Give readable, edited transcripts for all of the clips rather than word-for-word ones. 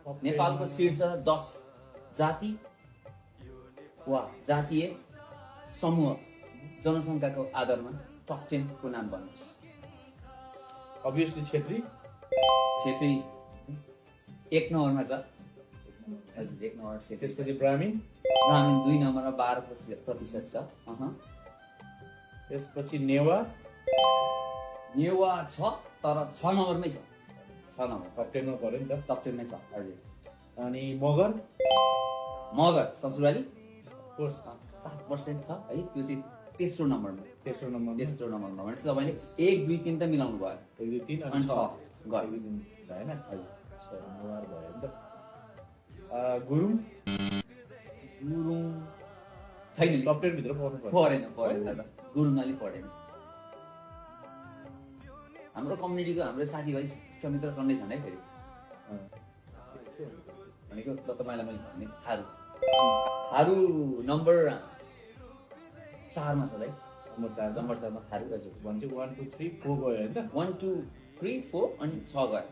नेपालको शीर्ष 10 जाति वा जातीय समूह जनसङ्ख्याको आधारमा टप 10 को नाम भन्नुहोस्। Obviously छेत्री छेत्री 1 नम्बरमा छ। हजुर 1 नम्बर छेत्री। त्यसपछि ब्राह्मीण 2 नम्बरमा 12% छ। त्यसपछि नेवा छ तर 6 नम्बरमै छ। 6 नम्बर टप 10 मा पर्यो नि त। टप 10 मै छ। हजुर अनि मगर ससुराली कोर्स 7% छ है। त्यो चाहिँ तेस्रो नम्बरमा तेस्रो नम्बरमा भने तपाईँले 1 2 3 त मिलाउनु भयो। 1 2 3 अनि 6 गयो हैन। हजुर 6 नम्बर भयो नि त। गुरुङ छैन टप 10 भित्र पर्नु परेन गुरुङ अलि परेन। हाम्रो कम्युनिटीको हाम्रो साथीभाइ इष्टमित्र सन्देश छन् है। फेरि भनेको तपाईँलाई मैले भने थारू नम्बर 4 मा छ है। नम्बर 4 मा थारू हजुर। भन्छ 1 2 3 4 गयो हैन त। 1 2 3 4 अनि 6 गयो।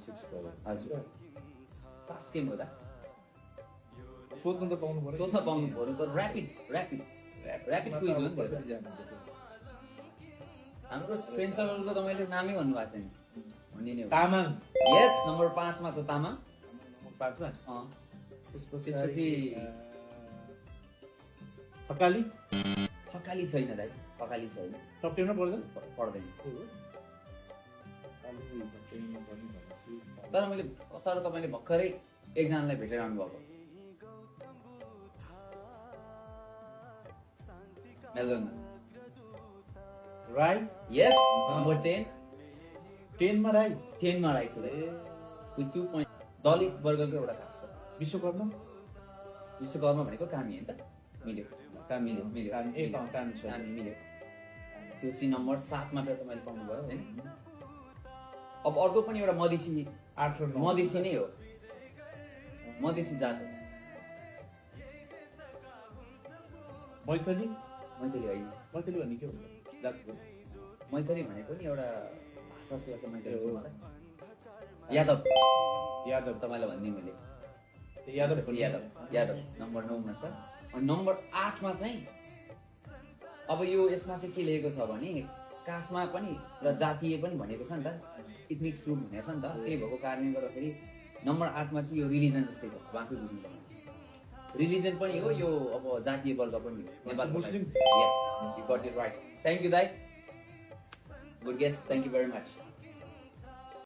6 गयो हजुर फास्ट गेम हो त। सोध्नु त पाउनु पर्यो। सोध्न पाउनु पर्यो तर ऱ्यापिड क्विज हो नि त। हाम्रो फ्रेन्ड सर्कलको तपाईँले नामै भन्नुभएको छैन भनिदिने हो। तामाङ यस नम्बर 5 मा छ तामाङ। नम्बर 5 मा त्यसपछि थकाली छैन दाइ। थकाली छैन। टप 10 मा पर्दैन। पर्दैन। तर तपाईँले भर्खरै एकजनालाई भेटेर आउनु भएको। मेलबर्नमा राई यस नम्बर 10 मा राई 10 मा राई छ। विथ 2 पोइन्ट दलित वर्गको एउटा कास्ट छ। विश्वकर्मा भनेको कामी हैन त। मिल्यो त्यो चाहिँ नम्बर 7 मा तपाईँले पाउनुभयो हैन। अब अर्को पनि एउटा मधेसी 8 र 9 मधेसी नै हो। मधेसी जात हो। मैथली होइन। मैथली भन्ने के हुन्छ जातको? मैथली भनेको नि एउटा भाषा सेवाको मैथली छ मलाई। यादव तपाईँलाई भन्ने मैले। यादव नम्बर 9 मा छ। अनि नम्बर 8 मा चाहिँ अब यसमा चाहिँ के लेखेको छ भने कास्टमा पनि र जातीय पनि भनेको छ नि त। इथनिक ग्रुप भनेको छ नि त। त्यही भएको कारणले गर्दाखेरि नम्बर 8 मा चाहिँ यो रिलिजन जस्तै छ। बाँकी बुझ्नु रिलिजन पनि हो यो अब जातीय वर्ग पनि हो। Nepal Muslim. Yes you got it right. Thank you दाइ। Good guess. Thank you very much.